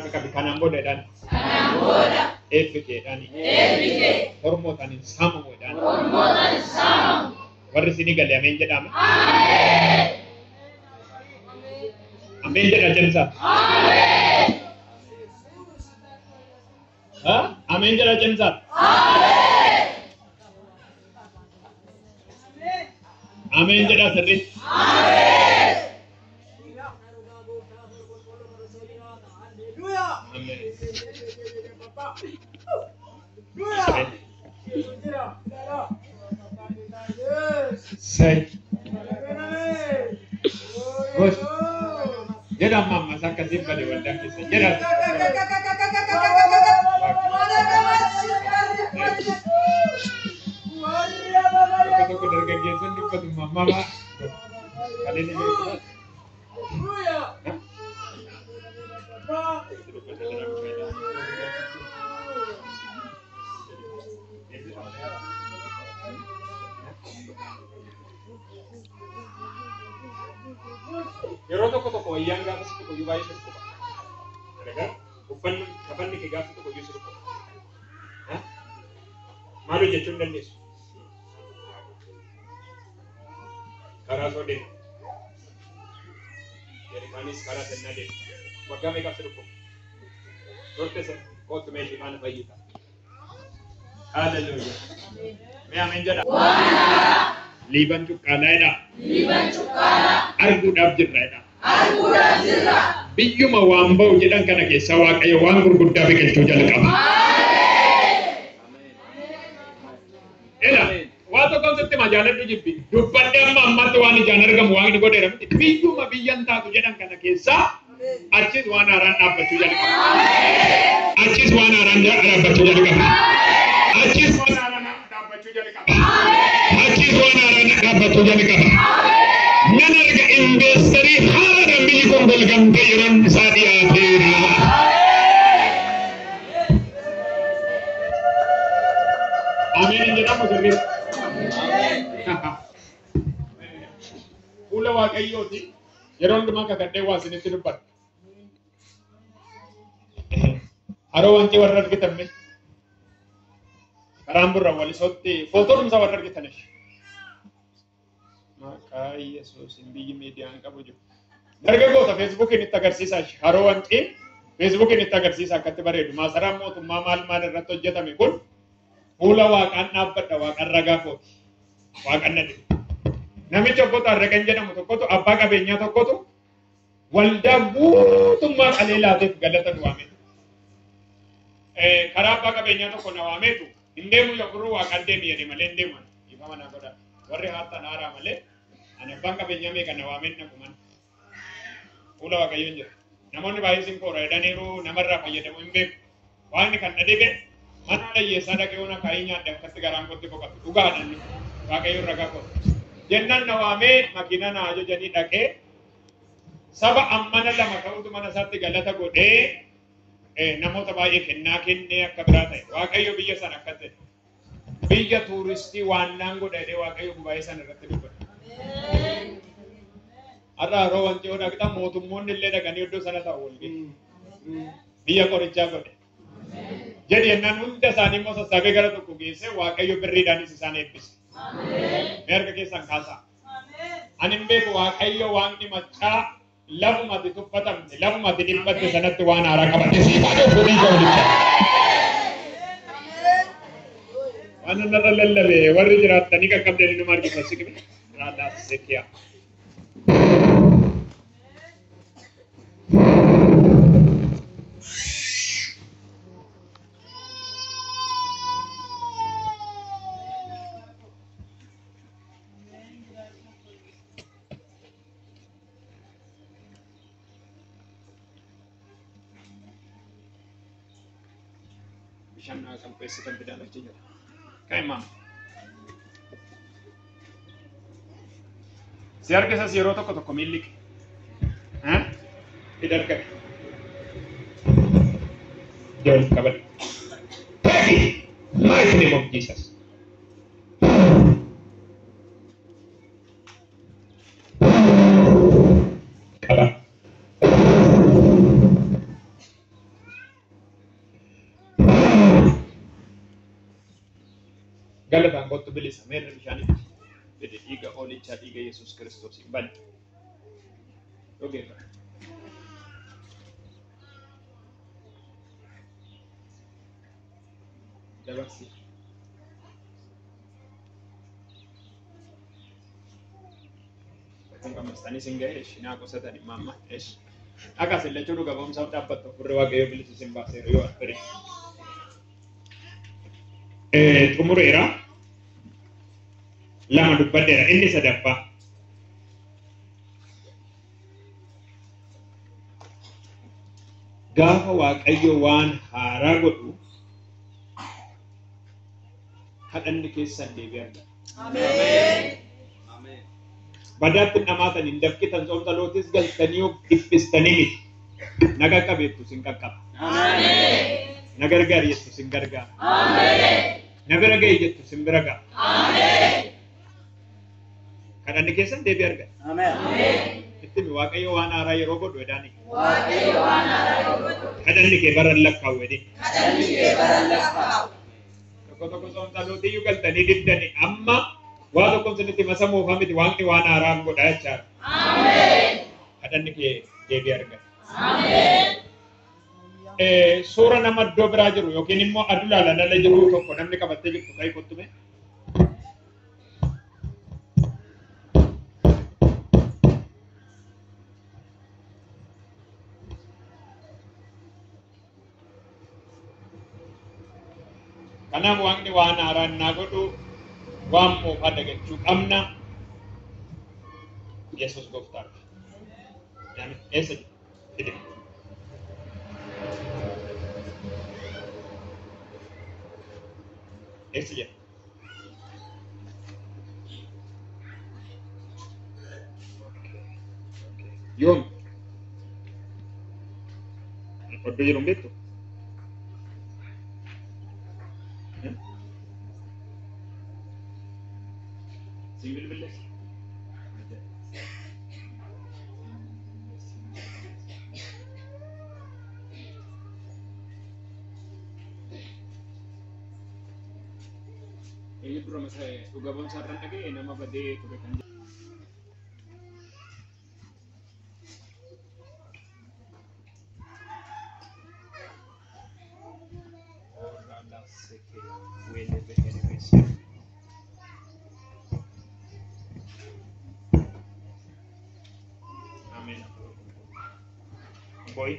Biraa qabi kanaan booda jedhaan. Eebbi kee jedhaan. Hormootaan hin saamamu jedhaan. Warri isinii galee ameen jedhama. Ameen jedha cimsaa. Ameen jedha cimsaa. Ameen jedha sirriitti. Ameen. Say. Gosh. Jedha amma ammas akkasiin bade waldaa keessa. Jedha. Tokko tokko dargaggeessonni uffatu mammaa kan inni beeku. Yeroo tokko tokko wayyaan gaafa si tokkoyyuu baay'ee si dhukkuba. Dalagaa uffanni kafanni kee gaafa si tokkoyyuu si dhukkuba. Maal hojjechuu hin dandeessu? Karaa soo deema. Yerikaanis karaa sannaa deema. Waggaa meeqaaf si dhukkuba? Turte sen kootu meeshii faana fayyita. Hallelujah. Mee ameen jedha. Liiban cuqqaalaa jedha. Arguudhaaf jirra jedha. Biyyuma waan ba'u jedhan kana keessa Waaqayyo waan gurguddaa biqilchuu jalqaba. Ela waa tokkoon sitti hima jaaladhu jibbi. Dubbadhee amma ammaatti waan ijaan argamu waaqni godheera miti. Biyyuma biyyan taatu jedhan kana keessaa achis waan haaraan dhaabbachuu jalqaba. Achis waan haaraan dhaabbachuu jalqaba. Achis waan haaraan dhaabbachuu jalqaba. Achis waan haaraan dhaabbachuu jalqaba. Nan arga investerii haaraadhaan biyyi kun golgamtee yeroon isaa dhiyaateera. Ameen hin jedhamu sirriitti. Fuula Waaqayyooti yeroo hundumaa kakadhee waa isinitti dubbadha. Haroo wancii warra argitan mee? Karaan burra walisootti footoo warra argitan ishee. Maqaa Yesuusin biyyi miidiyaan qabu jiru. Dargaggoota Feesbuukiin itti agarsiisaa ishee. Haroo wancii Feesbuukiin itti agarsiisaa akkatti bareedu. Maasaraan mootummaa maal maal irratti hojjetame kun fuula waaqaan dhaabbadha waaqaan ragaa kooti. Waaqaan na dhibu. Namicha obbo Taarraqan jedhamu tokkotu abbaa qabeenyaa tokkotu waldaa guutummaa qalee laateef galata nu waameetu. Karaa abbaa qabeenyaa tokko na waameetu hin deemu yommuu waaqaan deemi jedhe malee hin deemu. Ifama na godha. Warri haartan haaraa malee ani abbaan qabeenyaa meeqa na waameen na kuman. Fuula Waaqayyoon jira. Namoonni baay'een sin koora jedhaniiru namarraa fayyadamuu hin beeku. Waaqni kan na dhibe mana hiyyeessaa dhaqee ona kaayii nyaadde akkatti garaan kootti boqotu. Dhugaadhaan Waaqayyoon ragaa kooti. Jennaan na waamee makiinaa na ajajanii dhaqee saba ammana lama ta'utu mana isaatti galata godhee namoota baay'ee kennaa kennee akka biraa ta'e. Waaqayyo biyya sana akkas jedhe. Biyya tuuristii waannaan godha jedhee Waaqayyo gubaa'ee sana irratti dubbate. Har'a haroo wanti yoo dhaqxan mootummoonni illee dhaqanii iddoo sana ta'u wal ga'e. Biyya qorichaa godhe. Jedhi jennaan hunda isaanii immoo sassaabee gara tokko geesse Waaqayyo birriidhaanis isaan eebbise. Mee harka keessan kaasaa. Ani hin beeku Waaqayyo waaqni maccaa lafuma ati tuffatamte lafuma ati dhiphatte sanatti waan haaraa qabate siif haa dhufu dhiiga walitti. Waan narra lallabe warri jiraattanii qaqqabdanii numa argitu as siqime. Raalaa siqiyaa. Bishaan naa qopheessitan fidaan achi jira. Ka'e maama. Si harkisas yeroo tokko tokko miilli kee. Fida harka kee. Joon qabadhu. Take it! Mighty name of Jesus. Qaba. Galataan kottu bilisa meerri bishaanitti fide dhiiga oolichaa dhiiga Yesuus Kiristoos hin bane. Dhugeeffadhu. Dabarsi. Kun qammastanii sin ga'e eshi naa qusatan imma amma eshi. Akka isin lachuu dhuga ba'umsaaf dhaabbattu furri Waaqayyoo bilisa sin baaseera yoo affere. Xumureera. Lama dubbadheera inni sadaffaa. Gaafa Waaqayyo waan haaraa godhu kadhanni keessan deebii argata. Ameen. Badaatti dhamaatan hin dafqitan soomtalootis galtanii of dhiphistanii miti. Na qaqqabeettu sin qaqqaba. Na gargaari jettu sin gargaara. Na bira ga'i jettu sin bira ga'a. Kadhanni keessan deebii argata. Itti himi Waaqayyo waan haaraa yeroo godhu edaani. Kadhanni kee bara hin lakkaa'u jedhee. Tokko tokko soomtalootiyyuu galtanii diddani amma waa tokko isinitti masamuufa miti waaqni waan haaraa godha jechaadha. Kadhanni kee deebii argata. Suura nama iddoo biraa jiru yookiin immoo aduu laalaan ala jiru tokko namni qabattee jirtu ka'ii kottume. Kanaaf waaqni waan haaraa naa godhu waan moofaa dagachuu qabna. Yesuus gooftaadha. Namni eessa jiru? Fide. Eessa jira? Yoom? Oddoo jiru hin beektu? Siin bilbillees? Inni dura masa dhuga ba'umsa irraan dhaga'e nama badee ture kan jedhu. Ameen. Boy,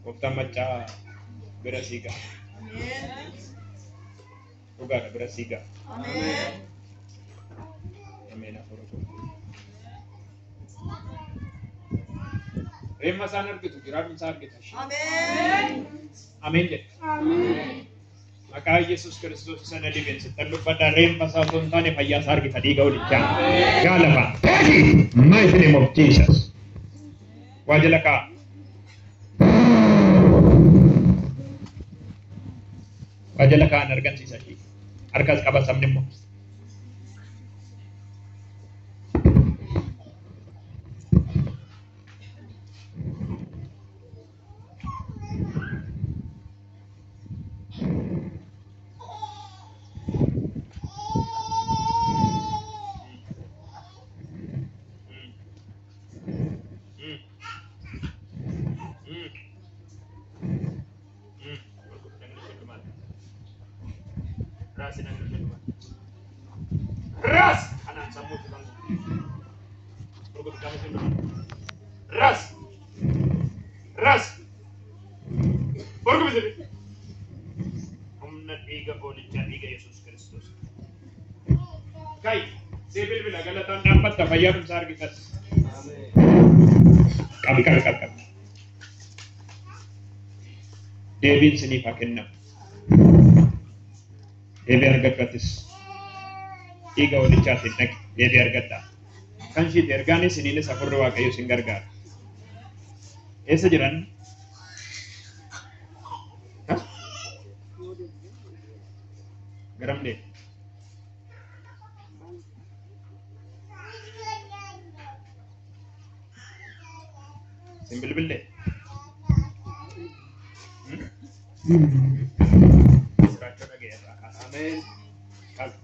gooftaan maccaa bira sii ga'a. Dhugaadha bira sii ga'a. Ameen. Hafuura qulqulluu. Reemma isaan argitu jiraadhu isaa argita. Ameen jedhe. Maqaa Yesuus Kiristoos isa na dibeen sittan dubbadha. Reemma isaa osoo hin taane fayyaa isaa argita dhiiga olichaa. Gaa lafa. Mighty name of Jesus. Waa jala kaa'a. Waa jala kaa'an argamsiisa ishee. Harkas qaba sabni immoo. Ras! Kanaan sammuu fi Ras! Ras! Orgumisi! Humna dhiiga hoolichaa dhiiga Yesuus Kiristoos. Kai, see bilbila galataan dhaabbatta fayyaa dhumsaa argitas. Qabi qabi qabi qabi. Deebiin siniif haa kennamu. Deebii argadhu. Dhiiga hoolichaatiin dhaqi deebii argadhaa. Kan ishiitti ergaanis isiniinis hafuurri Waaqayyoo isin gargaara. Eessa jiran? Garam deemu? Isin bilbillee? Siraachoo dhaga'e irraa kaasa. Ameen. Qabi.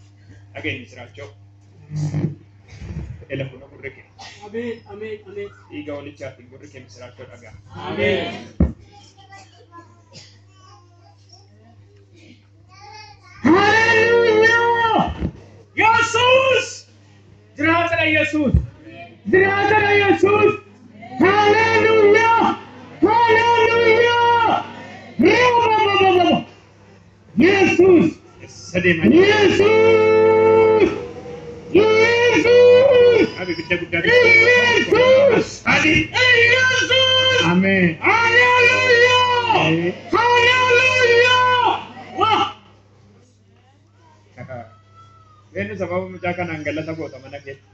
Dhaga'i misiraachoo. Ela kun gurri kee. Ameen. Ameen. Ameen. Dhiiga walichaatiin gurri kee misiraachoo dhaga'a. Ameen. Hallelujah! Yesus! Jiraatadha Yesus! Jiraatadha Yesus! Hallelujah! Hallelujah! Rubabababa! Yesus! Eessa deemaa jirta? Yesus! Yesus! Qabi ibidda guddaa. Yesus! Adi. Yesus! Ameen. Hallelujah! Hallelujah! Wah! Eenyu sababa mucaa kanaan galata goota mana keessa?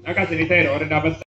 Dhaqas ni ta'eera warri dhaabbatan.